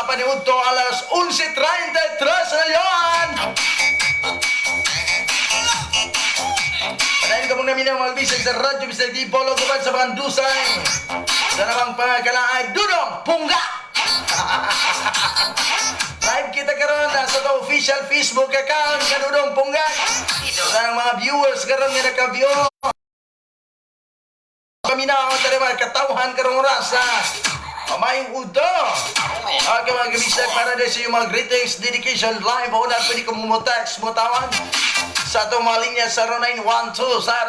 Apan udto alas 11:33 na yon. Padayon ka mong naminaw, mga bisag, sa Radyo Bisag Dipolog uban sa mga dusay. Sa namang pangakalaay, Dudong Pungga! Live kita karon sa to official Facebook account nga Dudong Pungga. Sa mga viewers karon nga naka-view. Paminaw ta mga katawhan karong oras. Maayong udto. Okay, mga kabisag, para din sa iyong mga greetings, dedication, live o na pwede ko mo text mo tawag sa atong mga linya sa 0912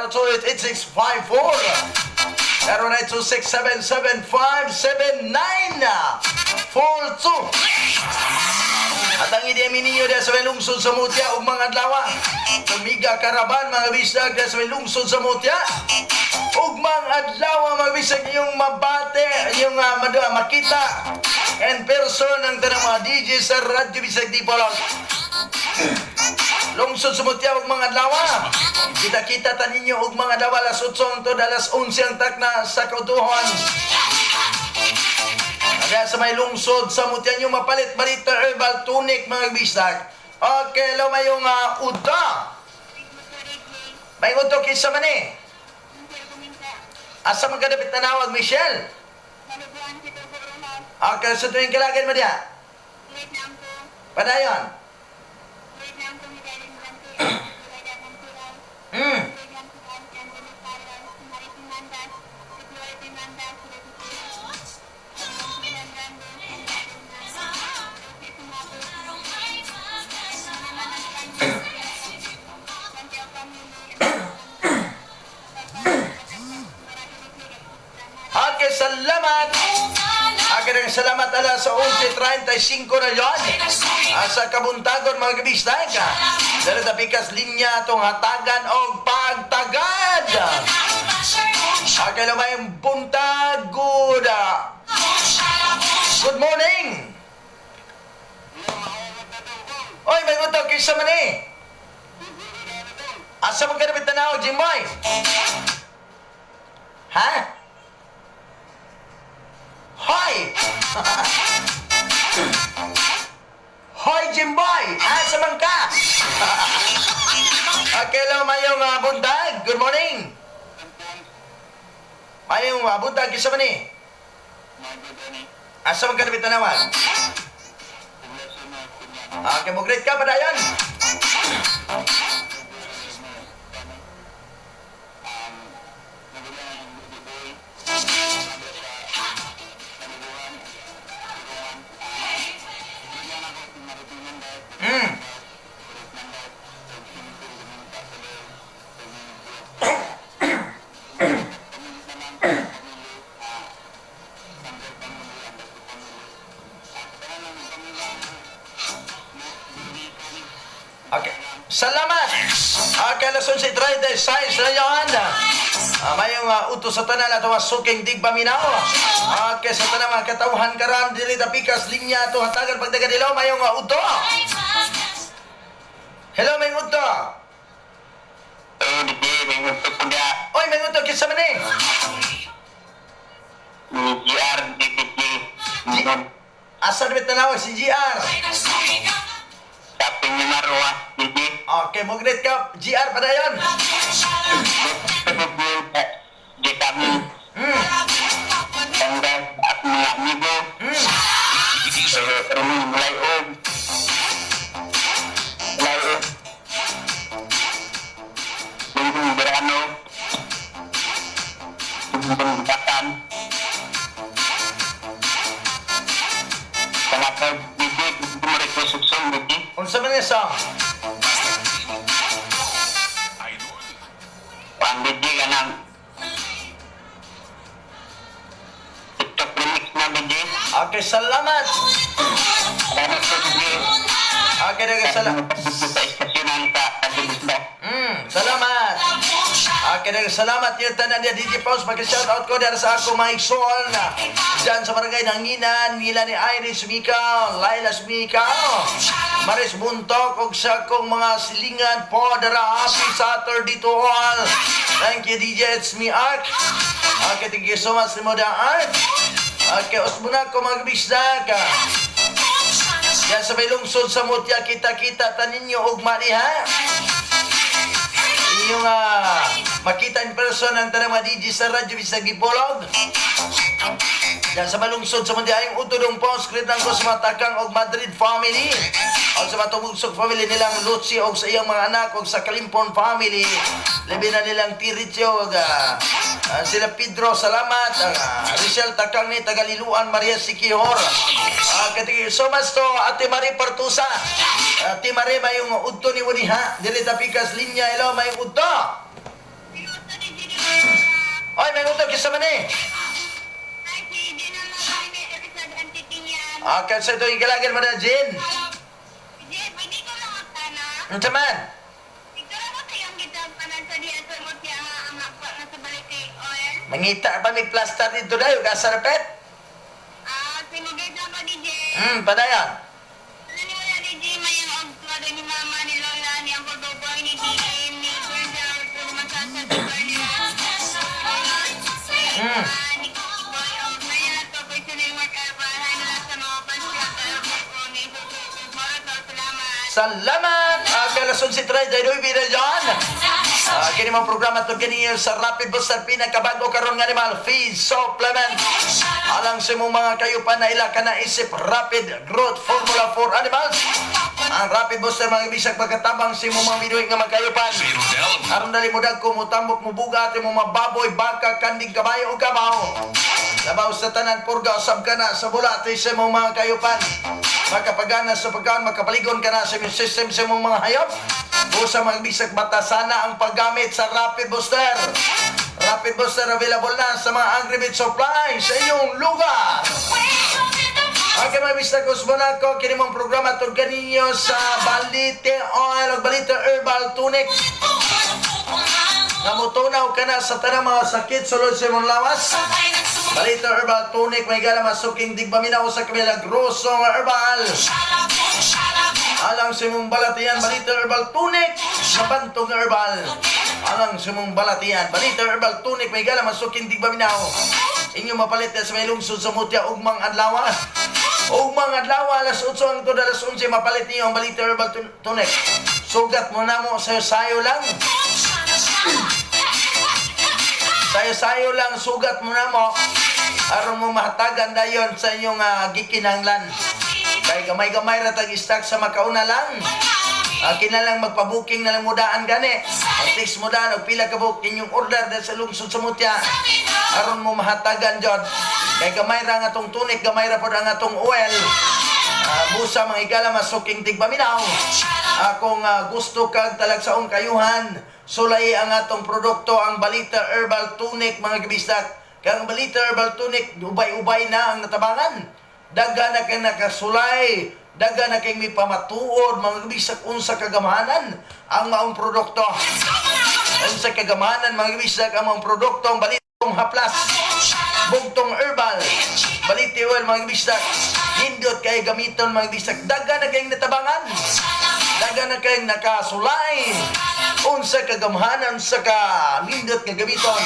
028 8654, 0926 775 7942. At ang idemi ninyo dahil sa may lungsod sa Mutya ug mga adlaw. Tumiga karaban, mga bisag, dahil sa may lungsod sa Mutya ug mga adlaw, mga bisag, inyong mabate, inyong makita in person ang tanang mga DJ sa Radyo Bisag Dipolog. Lungsod sa Mutya ug mga adlaw. Kita-kita ta ninyo ug mga adlaw alas 8 hangtod alas 11 ang takna sa kautuhon. Kaya sa may lungsod sa Mutya nyo mapalit balita herbal tonic, mga bisag. Okay, hello, mayong udto. May udto, kinsa man eh? Asa man kadapit nanawag, Michelle? Okay, sa tuwing kalagan mo diya? Padayon. Okay, salamat. Okay, salamat, alas 11:35 na yon. Asa kabuntagon, mga kabisdag. Dara sa pikas linya atong hatagan og pagtagad. Okay, maayong buntag. Good morning. Oy, may udto, kinsa man eh? Asa man kadapit tanaw, Jimboy? Ha? Hoy! Hoy, Jimboy! Asa man ka? Okay, hello, mayong buntag. Good morning. Mayong buntag, kinsa man eh? Asa man kadapit tanawag? Okay, mo greet ka padayon. Okay. Salamat! Okay, alas 11:36 na yun. Mayong utos sa tanan ato mga suking digpaminaw. Okay, sa tanan mga katawhan karan diri ta pikas linya ato hatagan pagdagan nila, mayong udto. Hello, mayong udto. Oh, di may udto po da. Oy, may udto, kinsa man eh? Ni GR DPG. Asa na tanawag si GR? Kapin ni Marwa, DP. Okay, mo greet ka GR padayon. Di kami tanggal at mga amigo. Pero mulay og. Mulay og. Lingkong Verano. Lingkong Batan. Salamat, DP. Gusto mo request og song, DP? Unsa man nga song? Ang DP ka ng TikTok remix na, DP. Okay, salamat. Salamat po, DP. Okay, daghang salamat. Sa istasyonan sa Kadibisda. Salamat. Okay, daghang salamat yung tanan niya DJ Paus. Pag-shoutout ko dahil sa ako mga igsoon diyan sa barangay Nanginan, nila ni Iris Mika, Laila Mika, Maris Buntok, ug sa akong mga silingan po, dara, happy Saturday to all. Thank you, DJ. It's me, Ark. Okay, thank you so much, Limo da Ark. Okay, usbo na ko, mga bisdak. Diyan sa may lungsod sa Mutya, kita-kita ta ninyo ugma diha. Inyong makita in person ang tanang mga DJ sa radyo bisag Dipolog. Diyan sa malungsod sa Mutya, ayong udto dong post lang ko sa mga Takang og Madrid family. O sa mga Tumugsok family nilang Lucy og sa iyang mga anak og sa Kalimpon family. Labi na nilang Tiricho og sila Pedro, salamat. Ang Rizal Takang ni Tagaliluan Maria Sikihor. Thank you so much to Ate Marie Partusa. Ate Marie, mayong udto ni Waniha. Diri ta pikas linya, hello, mayong udto. Oy, may udto, kisa man eh. Kasi ito yung galagin mo na, Jin. Ano man? Mangita pa may plaster dito dayo, kasarapet. Padayon. Salamat! Kalason si Trey, dahil bida dyan. Kini mga programa ito kini sa Rapid Booster, pinakabago karon nga animal feed supplement. Alang sa imong mga kayupan na ila ka naisip Rapid Growth Formula for Animals. Ang Rapid Booster, mga bisag, pagkatabang sa imong mga binuhi nga mga kayupan. Aron dali mo dagko mo tambok mo bugat imong mga baboy, baka, kanding, kabayo o kabaw. Labaw sa tanan, purga usab ka na sa bulate sa imong mga kayupan. Makapagana sa pagkaon, makapaligon ka na sa immune system sa imong mga hayop. Busa, mga bisag, batasana ang paggamit sa Rapid Booster. Rapid Booster available na sa mga agri supply sa inyong lugar. Okay, mga bisag, usbon ako, kini mong programa tug kaninyo sa Balite Oil o Balite Herbal Tonic. Nga motunaw ka na sa tanang mga sakit sulod sa imong lawas. Balita Herbal Tonic may gala masuking digpaminaw sa kabila grosso nga herbal. Alang sa imong balatian, Balita Herbal Tonic sa bantog nga herbal. Alang sa imong balatian, Balita Herbal Tonic may gala masuking digpaminaw. Inyo mapalit sa may lungsod sa Mutya ugmang adlaw. Ugmang adlaw alas 8 hangtod alas 11 mapalit niyo ang Balita Herbal Tonic. Sugat mo na mo sayo-sayo lang. Sayo-sayo lang sugat mo na mo aron mo mahatagan dayon sa inyong gikinahanglan. Kay gamay-gamay ra tag stock sa makauna lang. Kinalang magpabuking na lang mo daan gani. Mag-text mo daan og pila ka book inyong order dahil sa lungsod sa Mutya. Aron mo mahatagan jud. Kay gamay ra ang atong tunic, gamay ra pod ang atong oil. Busa, mga higala, masuking tigpaminaw. Kung gusto kag talagsaong kayuhan, sulay ang atong produkto, ang Balita Herbal Tonic, mga kabisdak. Kang Balita Herbal Tonic, ubay-ubay na ang natabangan. Daga na kay nakasulay, daga na kay may pamatuod, mga kabisdak, unsa kagamahanan ang maong produkto. Unsa kagamahanan, mga kabisdak, ang maong produkto, ang Balitong Haplas, Bugtong Herbal, Baliti Oil, mga kabisdak, nindot kay gamiton, mga kabisdak, daga na kayong natabangan, daga na kayong nakasulay, unsa kagamhanan sa ka nindot nga gamiton,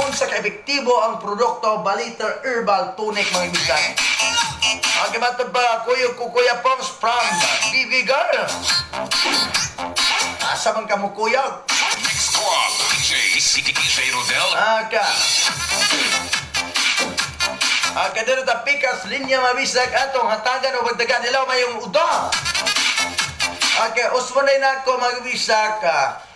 unsa ka epektibo ang produkto Balita Herbal Tonic, mga kabisdak. Okay, matod pa, Kuya Kukuya Pongs from BB Girl. Asa man ka mo, kuyog? Mix Club. DJ, DJ Rodel. Aka. Aka dito ta pikas linya, mabisag, atong hatagan o pagdagan. Hello, mayong udto. Okay, usmonay na ako, magbisag.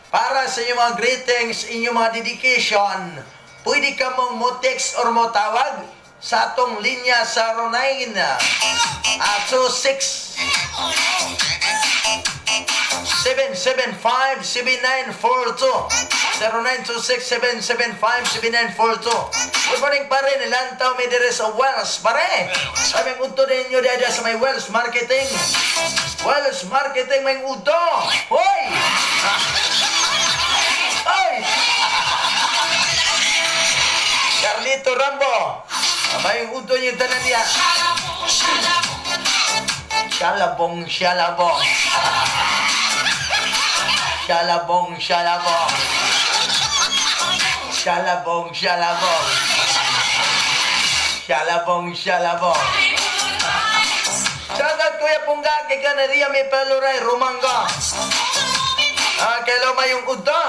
Para sa inyong mga greetings, inyong mga dedication, pwede ka mong mo text or mo tawag sa atong linya sa 09 at 26 775-7942, 0926-775-7942. Good morning, pare. Nilantaw may dire sa Wells, pare. Kaming udto ninyo dada sa may Wells Marketing. Wells Marketing, may udto. Hoy! Hoy! Carlito Rambo. May udto niyo tanan niya. Shalabong, shalabong. Shalabong, shalabong. Shalabong, shalabong. Shalabong, shalabong. Shoutout, Kuya Pong. Pungga kay Canaria may Peluray Romanga. Okay, hello, mayong udto.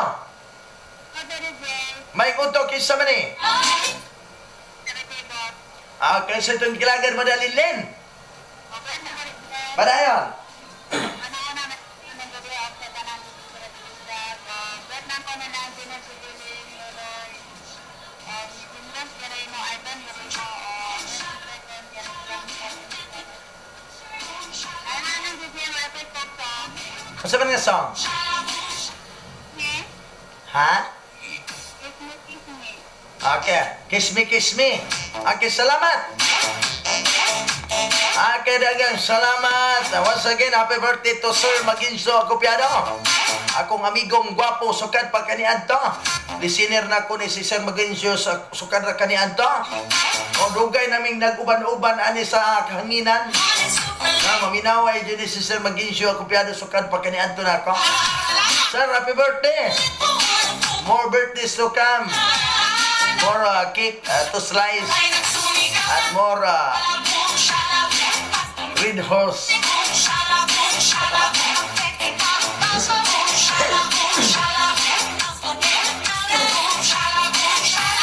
May udto kinsa man ni? Okay, sa itong kilagan mo dalilin. Padayon. Unsa man nga song? Ha? Okay. Kiss me, kiss me. Okay, salamat. Okay, dagang salamat. Once again, happy birthday to Sir Maginso Acopiado. Akong amigong gwapo, sukad pa kaniadto. Listener na ko ni si Sir Maginso sa sukad ra kaniadto. O dugay naming nag-uban-uban ani sa kahanginan. Na maminaway dyan ni si Sir Maginso Acopiado sukad pa kaniadto na ako. Sir, happy birthday! More birthdays to come. More cake to slice. At more red horse.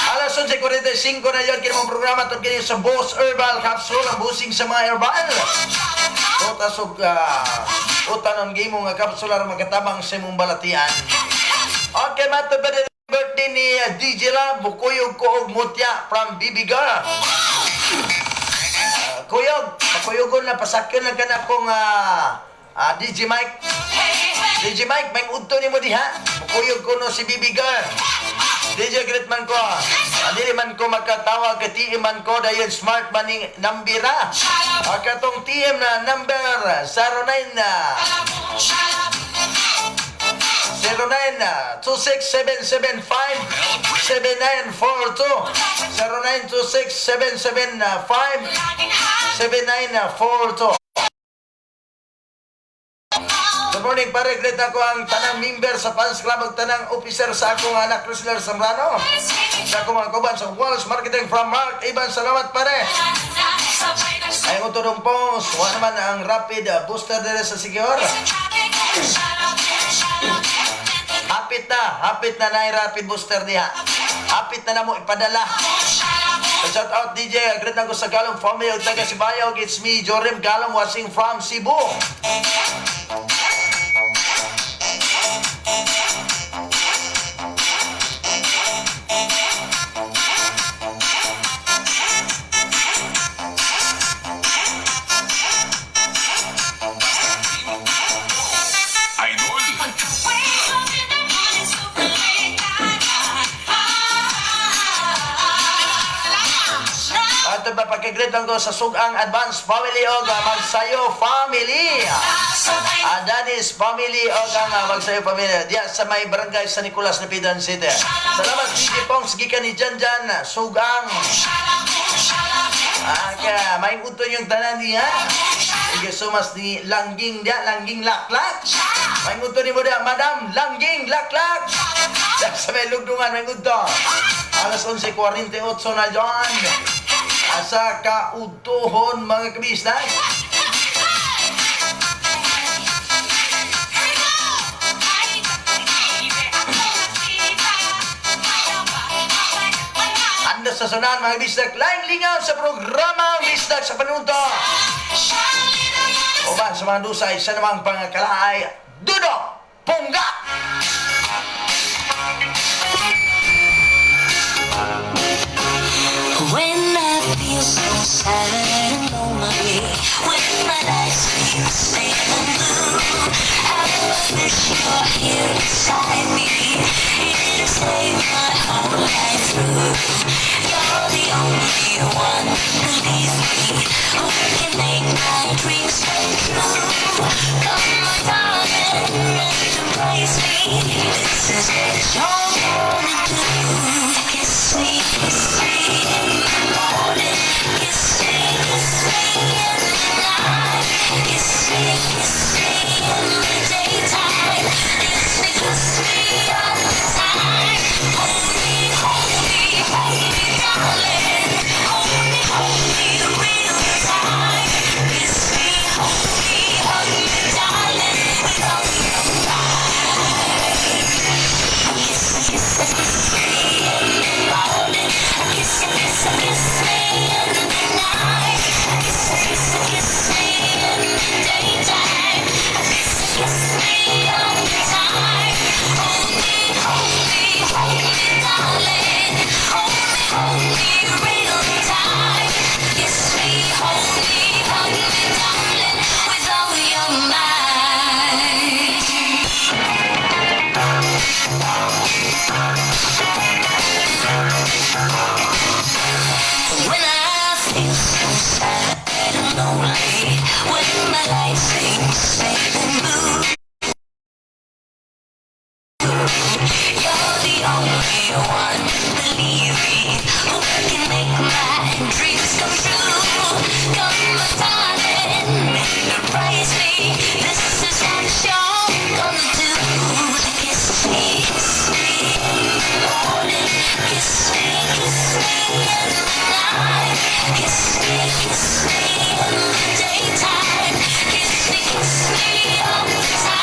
Alas 11:45 na yun, kinamang programa ito kini sa Boss Herbal Capsule, ang busing sa mga herbal. Tutas og utanon gimo nga kapsula ra magatabang sa imong balatian. Okay, mato ba birthday ni DJ La, bukuyog ko og mutya from Bibiga. Kuyog, pakuyugon na pasakyon lang ka na akong DJ Mike. DJ Mike, may udto nimo diha. Bukuyog ko no si Bibiga. DJ great man ko. Dili man ko makatawag kay TM man ko dayon smart man ning nambira. Katong TM na number 09 na 09 26775 7942 0926 775 7942. Good morning, pare. Greet ako ang tanang member sa fans club ug tanang officer sa akong anak Chrysler Zambrano. Sa akong mga kauban sa Walls Marketing from Mark Ivan. Salamat, pare. Ay, utong pons. Wa naman ang rapid booster dire sa Siquijor. Hapit na na rapid booster diha. Hapit na na mo ipadala. Shout out DJ, greet ako sa Galong family ug taga Sibayog. It's me, Jorim Galong, watching from Cebu. Idol. At pa pagka-greet lang ko sa Sugang Advance Family o Magsayo Family. Adanis Family o ang Magsayo Family. Diya sa may barangay San Nicolas, Napidan City. Salamat DJ Pongs, gikan ni Jan Jan, Sugang. Kaya may uto yung tanan niya. Thank you so much ni Langging diya, Langging Laklak. May uto ni mo diya, Madam Langging Laklak. Diya sa may lugdungan, may uto. Alas 11:48 na dyan. Asa kautuhon mga kabisnes. Anda sa sunan mga bisdak, laing lingaw sa programa Bisdak sa Panunto. Uban sa mga dusay sa namang pangakalaay, Dudo Pungga! When I feel so sad and lonely, when my life seems pale and blue, I wish you're here beside me. Here to stay my whole life through. You're the only one who leads me, who can make my dreams come true. Come, my darling, and embrace me. This is what you're gonna do. Kiss me in the morning. Kiss me in the night. Kiss me in the daytime. Kiss me all the time. Hold me, hold me, darling. Hold me real tight. Kiss me, hold me. Lonely when my life seems pale and blue. You're the only one, believe me, who can make my dreams come true. Come, my darling, and surprise me. This is what you're gonna do. Kiss me in the morning. Kiss me in the night. Kiss me in the daytime. Kiss me all the time.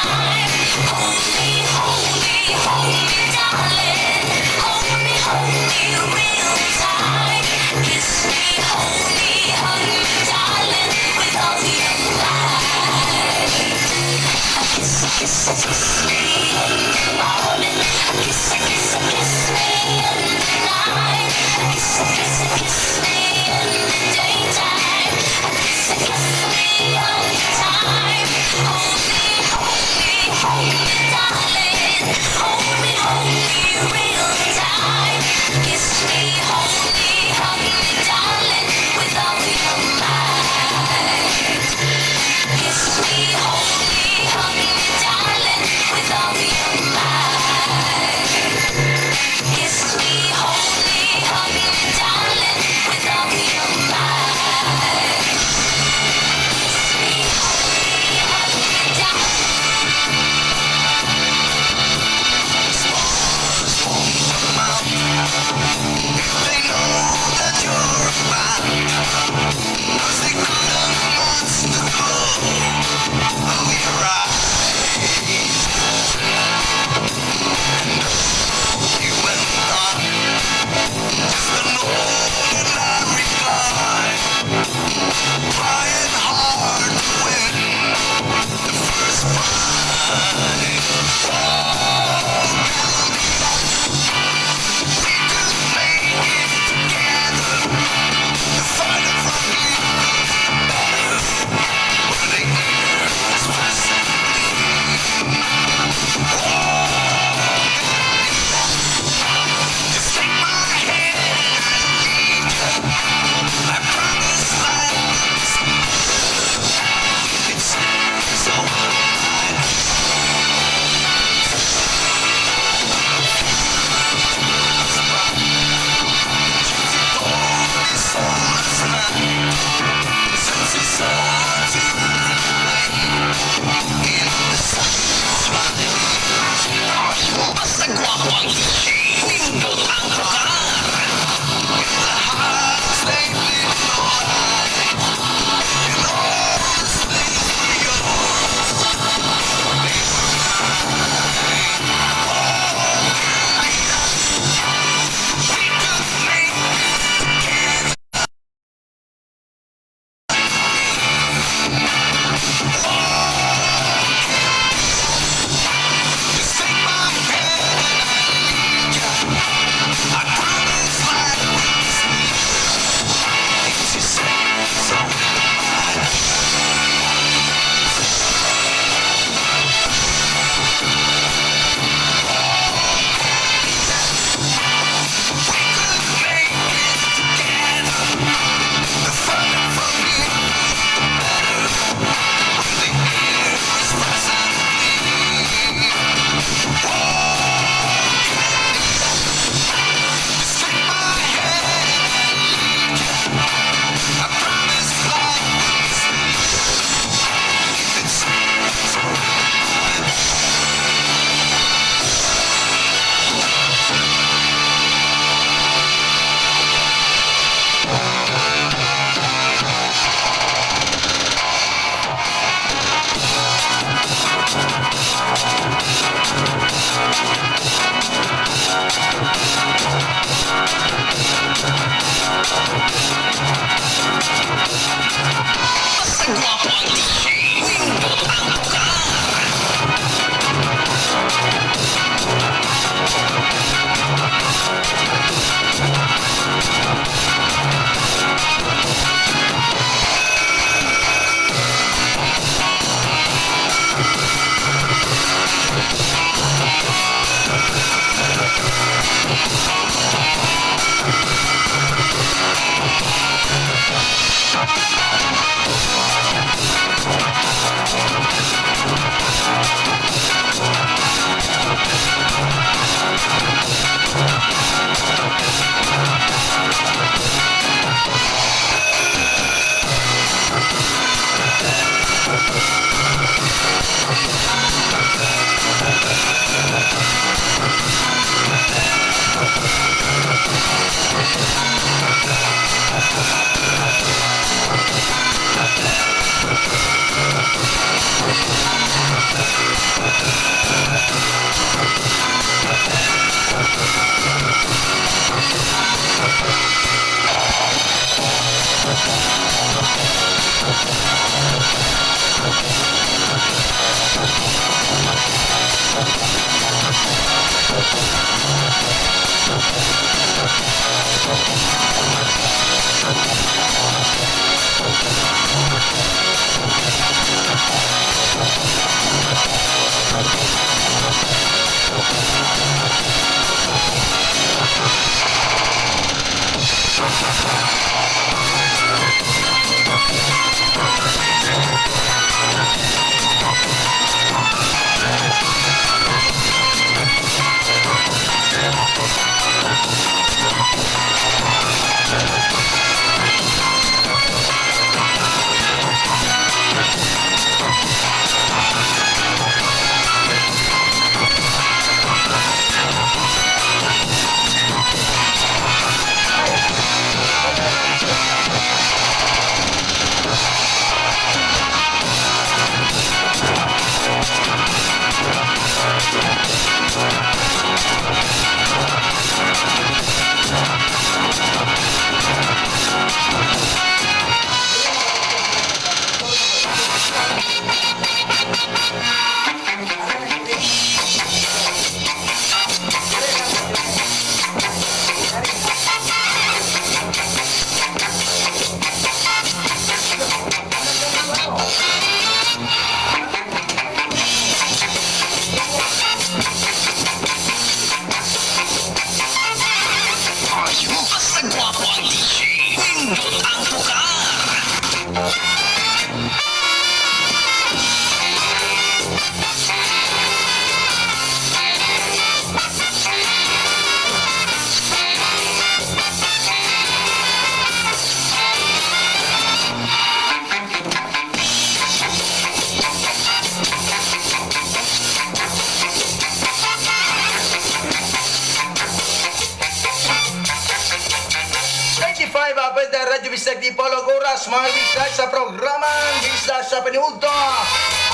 Bisdak Tipolog oras mga bisdak sa programa Bisdak sa Paniudto.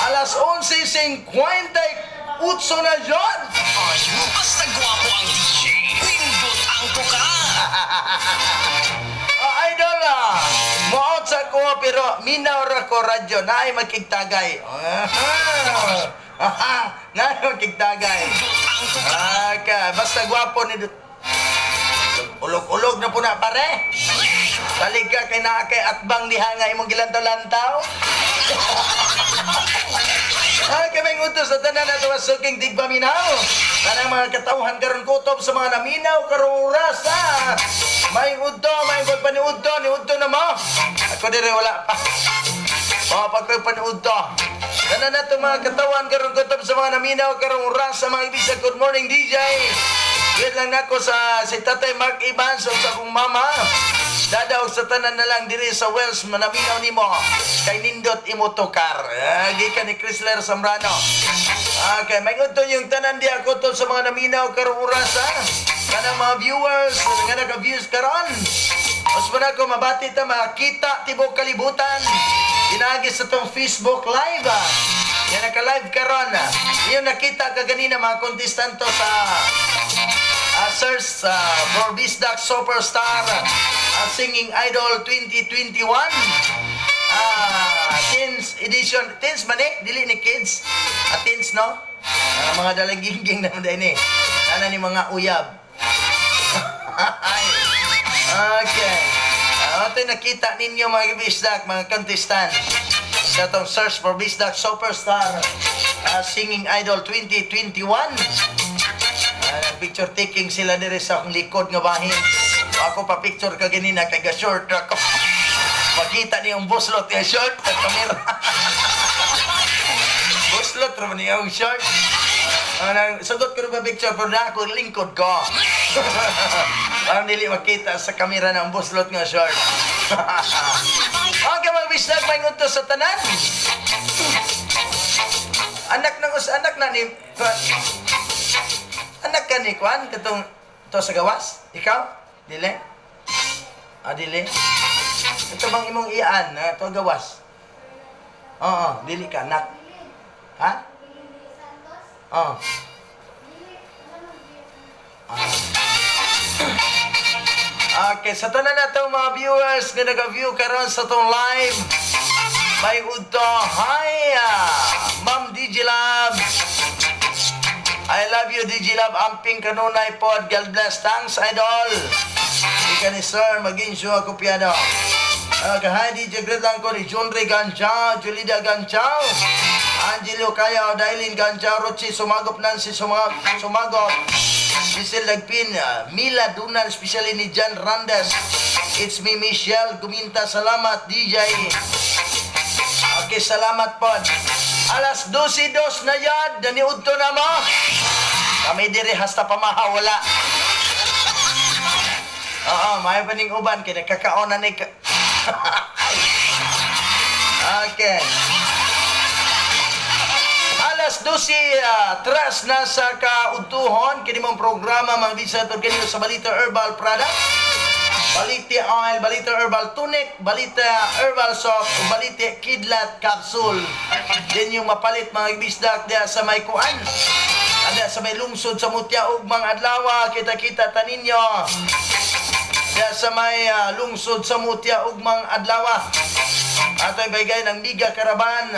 Alas 11:58 na yun. Ay, basta gwapo ang DJ. Nindot ang tuka. Ah, idol ah. Muot sa ko pero minaw ra ko radyo naay magkigtagay. Ah, naay magkigtagay. Nindot ang tuka. Ah, ka, basta gwapo ni Ulog-ulog na po na pare. Salig ka kay naa kay atbang diha nga imong gilantaw-lantaw. Ay, kaming utos sa tanan na tuwasuking tigpaminaw. Tanang mga katauhan karon kutob sa mga naminaw karong oras ha. May udto, may pagpaniudto, ni udto na mo. Ako dire wala pa. Oh, pagpaniudto. Tanan na itong mga katawan karon kutob sa mga naminaw karong oras sa mga ibig. Good morning, DJ. Yun lang nako sa si Tatay Mark Evans o sa akong mama. Dadaw sa tanan na lang diri sa Wells manaminaw nimo kay nindot imo tukar. Ah, gikan ni Chrysler Zambrano. Okay, may udto yung tanan di ako to sa mga naminaw karong oras ha. Kanang mga viewers nga naka-views karon. Mas mo na ako mabati ta makita tibok kalibutan. Pinagi sa tong Facebook Live. Ah. Yan naka-live karon. Ah. Iyo nakita ka ganina mga kontestanto sa search for Bisdak Superstar Singing Idol 2021. Ah, teens edition. Teens man eh? Dili ni kids. Ah, teens, no? Ah, mga dalagingging naman din eh. Sana ni mga uyab. Ay. Okay. Ah, ito yung nakita ninyo mga bisdak, mga contestant sa itong search for Bisdak Superstar Singing Idol 2021. Ah, picture taking sila dire sa akong likod nga bahin. Ako pa picture ka ganina kay ga short ako. Makita niyong buslot nga short sa kamera. Buslot ra man niyang short. Ah, sugot ko ba picture pero na ako lingkod ko. Parang dili makita sa kamera ng buslot nga short. Okay mga bisdag, may ngunto sa tanan. Anak ng us anak na ni anak ka ni Kwan katong to sa gawas? Ikaw? Dili? Ah, dili? Ito bang imong ian na to gawas? Oo, dili ka anak. Ha? Oo. Ah. Okay, sa tanan na itong mga viewers nga nag-view karon sa tong live. May udto. Hi, Ma'am DJ Love. I love you, DJ Love. Amping kanunay pod. God bless. Thanks, idol. Di ka ni Sir Maginsyo ako piano. Okay, hi DJ, great lang ko ni John Ray Ganchao, Julida Ganchao, Angelo Kaya, Dailin Ganchao, Rochi Sumagop, Nancy Sumagop, Cecil Lagpin, Mila Dunan, especially ni John Randes. It's me, Michelle Guminta. Salamat, DJ. Okay, salamat po. Alas 12:02 na yan, daniudto na mo. Kami diri hasta pamahawala. Oo, may paning uban kay nagkakaon na ni ka. Okay. Alas 12, tres na sa kaudtuhon kini mong programa mga bisa kini sa Balita Herbal Product. Balita Oil, Balita Herbal Tonic, Balita Herbal Soap, ug Balita Kidlat Capsule. Din yung mapalit mga bisdak diya sa may kuan. Ada sa may lungsod sa Mutya ug mga adlaw, kita-kita taninyo. Diya sa may lungsod sa Mutya ug mga adlaw. Ato'y baygay ng Miga Caravan.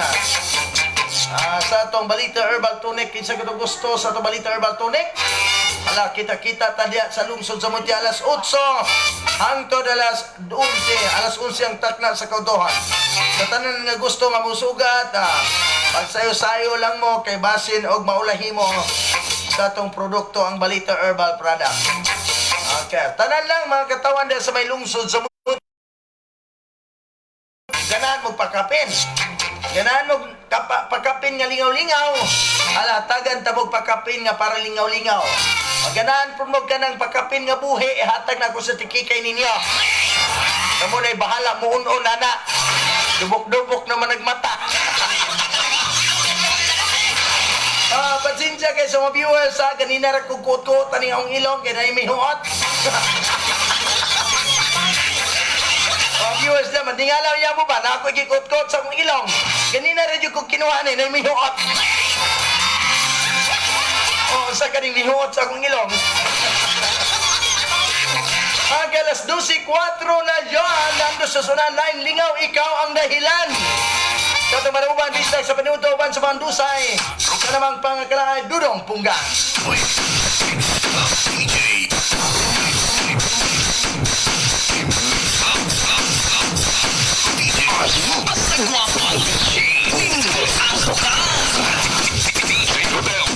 Ah, sa atong Balita Herbal Tonic, kinsa kato gusto sa atong Balita Herbal Tonic? Ala, kita-kita ta diya sa lungsod sa Mutya alas 8 hangtod alas 11, alas 11 ang takna sa kaudohan. Sa tanan nga gusto nga musugat, pagsayo-sayo lang mo kay basin og maulahi mo sa atong produkto ang Balita Herbal Product. Okay, tanan lang mga katawan diya sa may lungsod sa Mutya. Ganahan mo pakapin. Ganahan mo pakapin nga lingaw-lingaw. Ala, tagan ta mo pakapin nga para lingaw-lingaw. Ganahan po mo ka ng pakapin nga buhi, ihatag na ako sa tikikay ninyo. Kamo na'y bahala mo un-un, ana. Dubok-dubok naman nagmata. Ah, pasensya kay sa mga viewers ha. Ganina ra kog kuot-kuot ani ang ilong kay naay may huot. Mga Viewers naman, tingalaw niya mo ba na ako gikot-kot sa akong ilong. Ganina rin yung kong kinuha ni, na mihuot. Oo, sa kaning mihuot sa akong ilong. Ang alas 12:04 na yun, nando sa sunan 9, lingaw, ikaw ang dahilan. Sa tumaruban, bisag sa panuto, uban sa pandusay. Sa namang pangakalaay, Dudong Pungga. DJ. Basta gwapo ang DJ. Nindot ang bukang. DJ Rodel.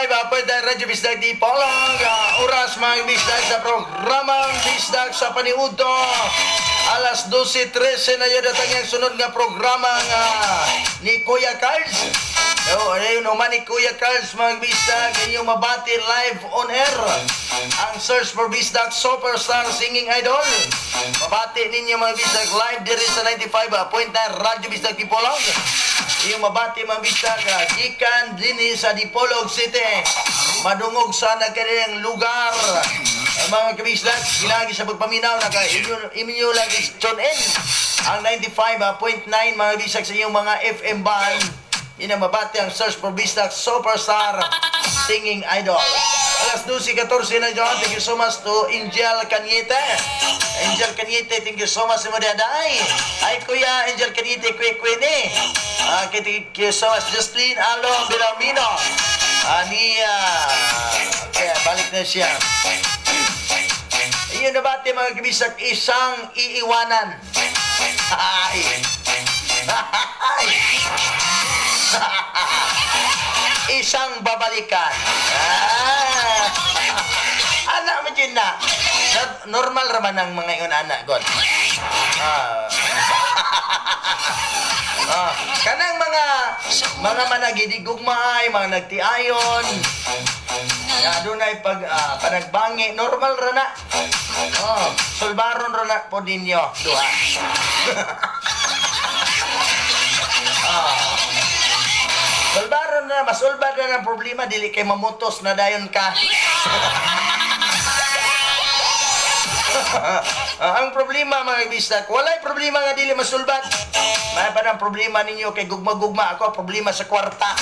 95.9 Radyo Bisdak Dipolog. Oras, mga bisdak, sa programang Bisdak sa Paniudto. Alas 12:13 na yun at ang sunod nga programa nga ni Kuya Carls. So, ayun naman ni Kuya Carls, mga bisdak, inyong mabati live on air ang Search for Bisdak Superstar Singing Idol. Mabati ninyo, mga bisdak, live diri sa 95.9 Radyo Bisdak Dipolog. Iyong mabati, mga bisdak, gikan dinhi sa Dipolog City. Madungog sana kaniyang lugar. Ang mga kabisdak, gilagi sa pagpaminaw, naka inyo, inyo lang is tune in ang 95.9, mga bisdak, sa inyong mga FM band. Ina mabati ang Search for Bisdak Superstar Singing Idol. Alas 12:14 na dyan. Thank you so much to Angel Cañete. Angel Cañete, thank you so much sa mga daday. Ay, Kuya Angel Cañete, Kuya Kuya. Okay, thank you so much. Justine Alo Belamino. Aniya. Okay, balik na siya. Iyon na bati, mga kabisak, isang iiwanan. Ay. Ay. Isang babalikan. Ah. Anak mo dyan na. Normal raman ang mga ingon anak, God. Ah. Ah, kanang mga managidigugma ay mga nagtiayon. Ya dunay pag panagbangi, normal ra na. Oh, sulbaron ra na po ninyo duha. Ah. Sulbaron na, masulbar na ng problema, dili kay mamutos na dayon ka. Ah, ang problema, mga bisdak, walay problema nga dili masulbat. May pa ng problema ninyo kay gugma-gugma, ako problema sa kwarta.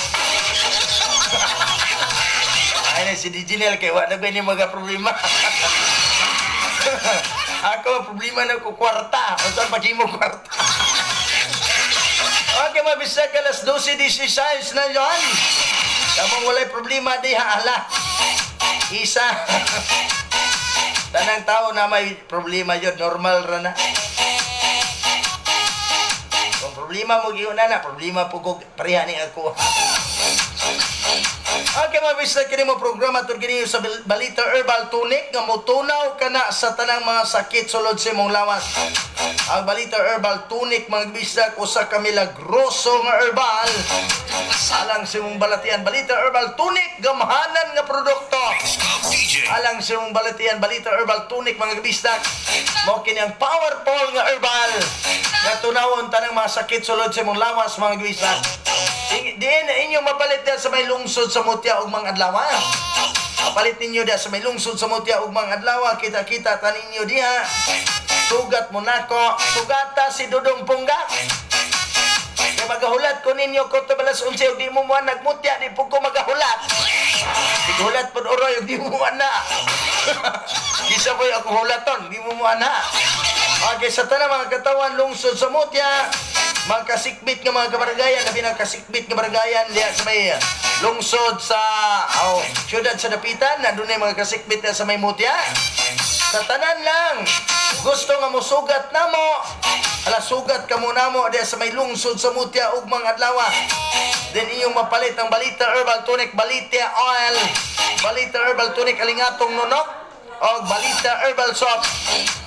Ay na si Diginel kay wa na ba ni mga problema. Ako problema na ko kwarta. Unsa pa mo kwarta? Okay, mga bisdak, alas 12:16 na yon. Kamong walay problema diha, ala. Isa. Tanang tao na may problema yun, normal ra na. Kung problema mo giyon na, problema po ko pareha ni ako. Okay, mga bisdak, kini mo programa tungkol kini sa Balita Herbal Tonic nga motunaw kana sa tanang mga sakit sulod sa imong lawas. Ang Balita Herbal Tonic, mga bisdak, usa ka milagroso nga herbal. Alang sa imong balatian, Balita Herbal Tonic, gamhanan nga produkto. Club DJ. Alang sa imong balatian, Balita Herbal Tonic, mga kabisdak. Mao kini ang powerful nga herbal nga tunawon tanang mga sakit sulod sa imong lawas, mga kabisdak. Diin inyong mapalit diha sa may lungsod sa Mutya ug mga adlaw. Mapalit ninyo diha sa may lungsod sa Mutya ug mga adlaw, kita-kita ta ninyo diha. Sugat mo nako, sugata si Dudong Pungga. Kaya magahulat ko ninyo ko to alas 11 ug di mo mo nagmutya, di po ko magahulat. Hulat po oroy ug di mo mo na. Kisa po ako hulaton, di mo mo ana. Okay, sa tanang mga katawan lungsod sa Mutya, mga kasikbit nga mga kabaranggayan, labi na kasikbit nga baranggayan diha sa may lungsod sa oh, siyudad sa Dapitan, nandun na yung mga kasikbit na sa may Mutya. Sa tanan lang, gusto nga musugat namo, ala, sugat ka mo namo diha sa may lungsod sa Mutya ug mga adlaw. Then inyong mapalit ang Balita Herbal Tonic, Balita Oil, Balita Herbal Tonic Alingatong Nunok, o Balita Herbal Soap.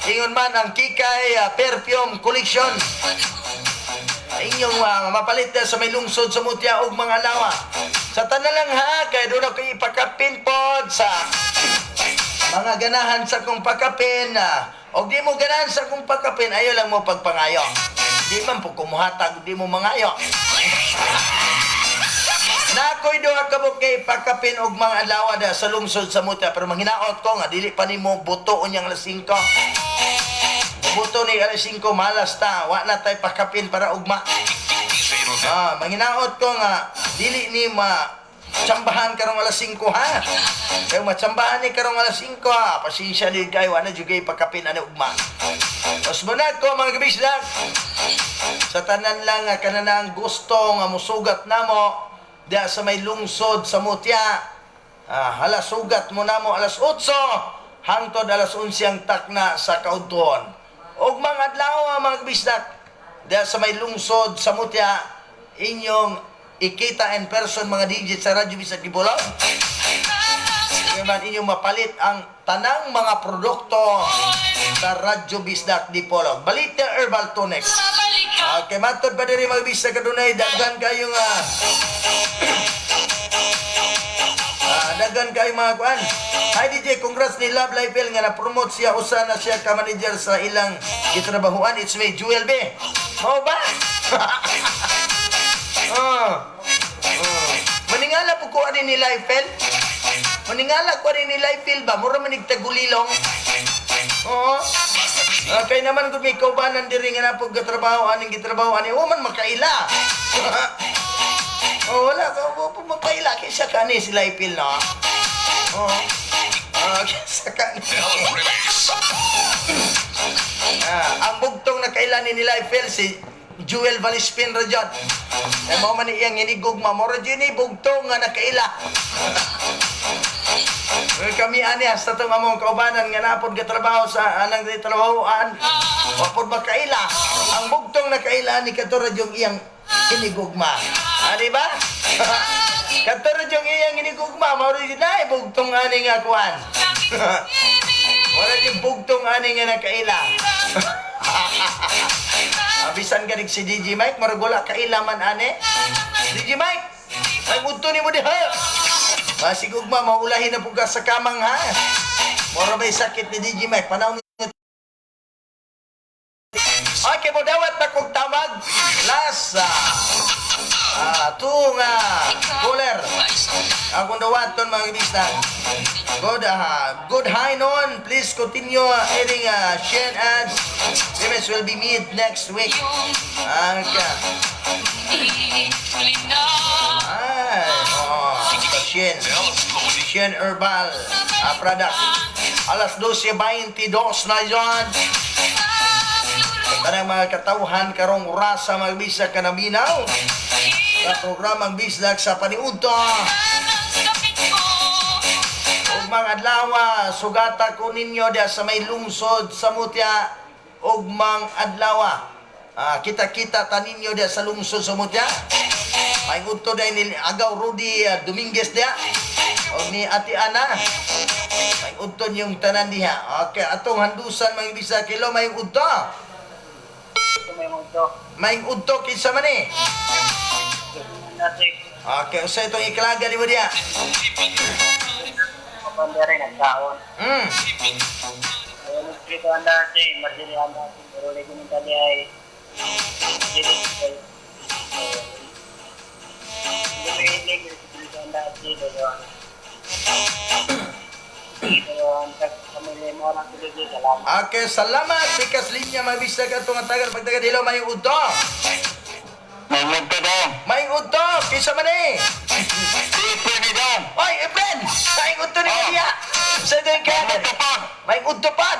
Ingon man ang Kikay Perfume Collection. Inyong mapalit na sa may lungsod sa Mutya ug mga lawa. Sa tanan lang ha, kay doon ako ipakapin pod sa mga ganahan sa kong pakapin. Og di mo ganahan sa kong pakapin, ayo lang mo pagpangayo. Di man po kumuhatag, di mo mangayo. Nakoy duha ka mo kay pakapin og mga adlaw da sa lungsod sa Mutya, pero manghinaot ko nga dili pa nimo buto unyang alas 5. Buto ni alas 5, malas ta, wa na tay pakapin para ugma. DJ Rodel. Ah, manghinaot ko nga dili ni ma tsambahan karong alas 5 ha. Kay matsambahan ni karong alas 5 ha. Pasensya ni kayo, wa na jud kay pakapin ani ugma. Mas munag ko, mga kabisdak. Sa tanan lang nga kananang gusto nga musugat namo diya sa may lungsod sa Mutya. Ah, hala, sugat mo namo alas 8 hangtod alas 11 ang takna sa kaudtuon. Og mga adlaw, mga kabisdak, diya sa may lungsod sa Mutya inyong ikita in person mga DJ sa Radyo Bisdak Dipolog. Kinahanglan inyo mapalit ang tanang mga produkto sa Radyo Bisdak Dipolog. Balit na herbal tonic. Okay, matod pa diri mga bisdak kadunay daghan kayo nga daghan kayo mga kuan. Hi DJ, congrats ni Love Life nga na-promote siya usa na siya ka manager sa ilang gitrabahuan. It's me, Jewel B. Mao ba? Oh. Oh. Maningala po ko ani ni Liefeld. Maningala ko ani ni Liefeld ba? Mura manig tagulilong. Oo. Kay naman kung may kaubanan diri nga napog gatrabaho aning gitrabaho ani o man makaila. Oh, wala ka po po makaila kaysa kani si Liefeld no. Oo. Kaysa kani. Del Remix. Ang bugtong na kailan ni Liefeld si Jewel Valispin ra jud. Eh mao man iyang inigugma mo ra jud ni bugtong nga nakaila. Eh, kami ani hasta tong among kaubanan nga napod gatrabaho sa anang trabahoan. Wa pod makaila. Ang bugtong nakaila ni kadto ra yung iyang inigugma. Ah, di ba? Kadto ra yung iyang inigugma, mao ra jud na bugtong ani nga kuan. Wala yung bugtong ani nga nakaila. Bisan ganig si DJ Mike, marag wala kaila man ane. DJ Mike, ay udto ni mo diha. Basig ugma, maulahin na po ka sa kamang ha. Mora ba'y sakit ni DJ Mike? Panahon ni. Okay, mo dawat na kong tawag. Last, tunga, caller. Akong dawaton mga bisna. Good high noon. Please continue airing Shen ads. Payments will be made next week. Okay. Ay, oh, Shen. Del Loading. Shen Herbal product. Alas 12:22 na yon. Tanang mga katawhan karong orasa magbisa ka na minaw sa programang Bisdak sa Paniudto. Ug mga adlaw, sugata ko ninyo diya sa may lungsod sa Mutya ug mang adlaw. Kita-kita ta ninyo diya sa lungsod sa Mutya. May udto dahil ni Agaw Rudy Dominguez diya o ni Ate Ana. May udto niyong tanan diha. Okay, atong handusan mga bisa kilo may udto. May mundo. May udto kinsa man eh. Natin. Okay, usa itong iklaga ni mo diha. Mapandere nagkaon. Ayun, dito ang dati, Marjorie ang dati, pero lagi ng tali ay dito ay hindi may hilig, dito ang dati, dito dito ang pamilya mo lang tuloy, salamat. Okay, salamat. Pikas linya mga bisag atong tagal pagtagal hello may udto. May mundo dong. May udto kinsa man eh. Si Freddy dong. Oy, Efren! May udto ni Maria. Sa itong iklaga. May udto pa.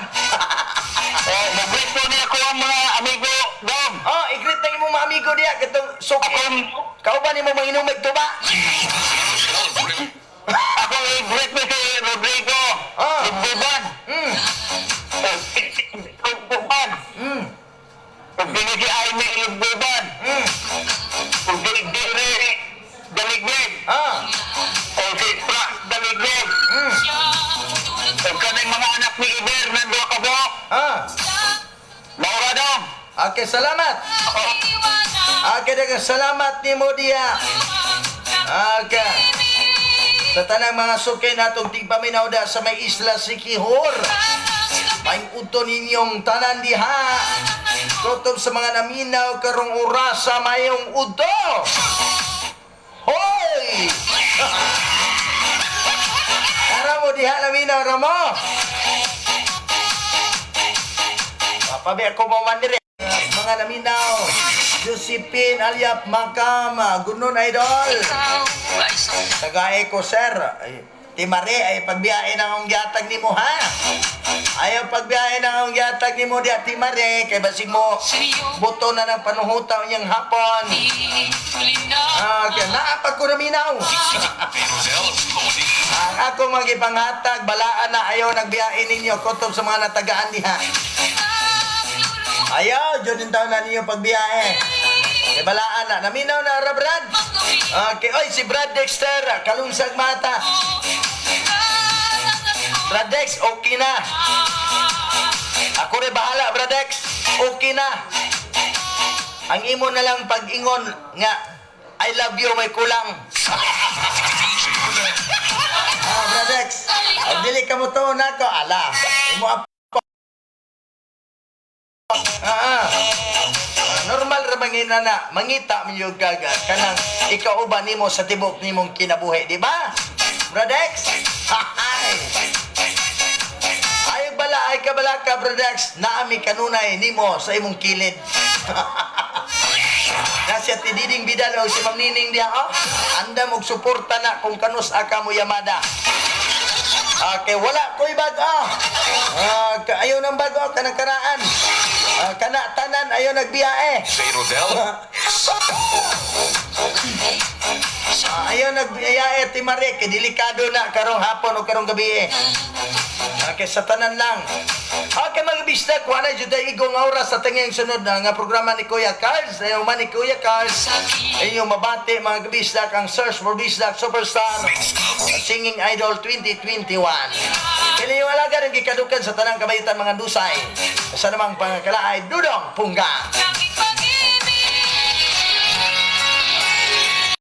Eh, mag-greet po niya ko ang mga amigo dong. Oh, i-greet na imong mga amigo diha katong suki. Kauban nimo manginom og tuba. Del Remix. Ako i-greet mo si Rodrigo. Buban. Buban. Kung dili si Aimee Buban. Kung dili dili Daliglig. O si Frank Daliglig. O kaning mga anak ni Iber nandua ka buhok. Maura dong. Okay, salamat. Okay, daghang salamat nimo diha. Okay. Sa tanang mga sukay natong tigpaminaw da sa may isla Sikihor. May udto ninyong tanan diha. Kutob sa mga naminaw karong orasa mayong udto. Hoy! Tara mo diha naminaw ramo. Pabi ako mo man dire. Mga naminaw. Josephine Alyap Makam, Gunon Idol. Tagae ko, sir. Ay, Timare, ay pagbiyahe ng akong gihatag nimo ha. Ayaw pagbiyahe ng akong gihatag nimo diya, Timare, kay basig mo buto na ng panuhutaw niyang hapon. Okay, naapag ko naminaw. Del Loading. Ang ako mga ipanghatag, balaan na ayaw nagbiyahe ninyo, kutob sa mga natagaan diha. Ayaw, dyan yung taon na ninyo pagbiyahe. Kay balaan na, naminaw na, ra Brad. Okay, oy, si Brad Dexter, kalunsag mata. Bradex, okay na. Ako rin bahala, Bradex. Okay na. Ang imo na lang pag-ingon nga, "I love you," may kulang. Ah, Bradex, ang dili ka mo to nako, ala. Imo ah. Normal ra mangina na mangita man yung gaga kanang ikauban nimo sa tibok nimong kinabuhi, di ba? Bradex? Hay! Ay bala ay kabala ka, Bradex, naami kanunay nimo sa imong kilid. Na si Ate Diding Vidal o si Ma'am Nining diha oh. Andam og suporta na kung kanus aka mo yamada. Okay, wala ko'y bago. Ah, ayaw ng bago kanang karaan. Ah, kana tanan ayaw nagbiyahe. DJ Rodel. Ah, ayaw nagbiyahe ti Marie kay delikado na karong hapon o karong gabi eh. Okay, sa tanan lang. Okay, mga bisdak, wala jud ay igong oras sa tanging sunod na nga programa ni Kuya Carls. Ayaw man ni Kuya Carls. Inyong mabati, mga kabisdak, ang Search for Bisdak Superstar Singing Idol 2021. Kini yung alaga ng gikadukan sa tanang kabayitan, mga dusay. Sa namang pangakalaay, Dudong Pungga.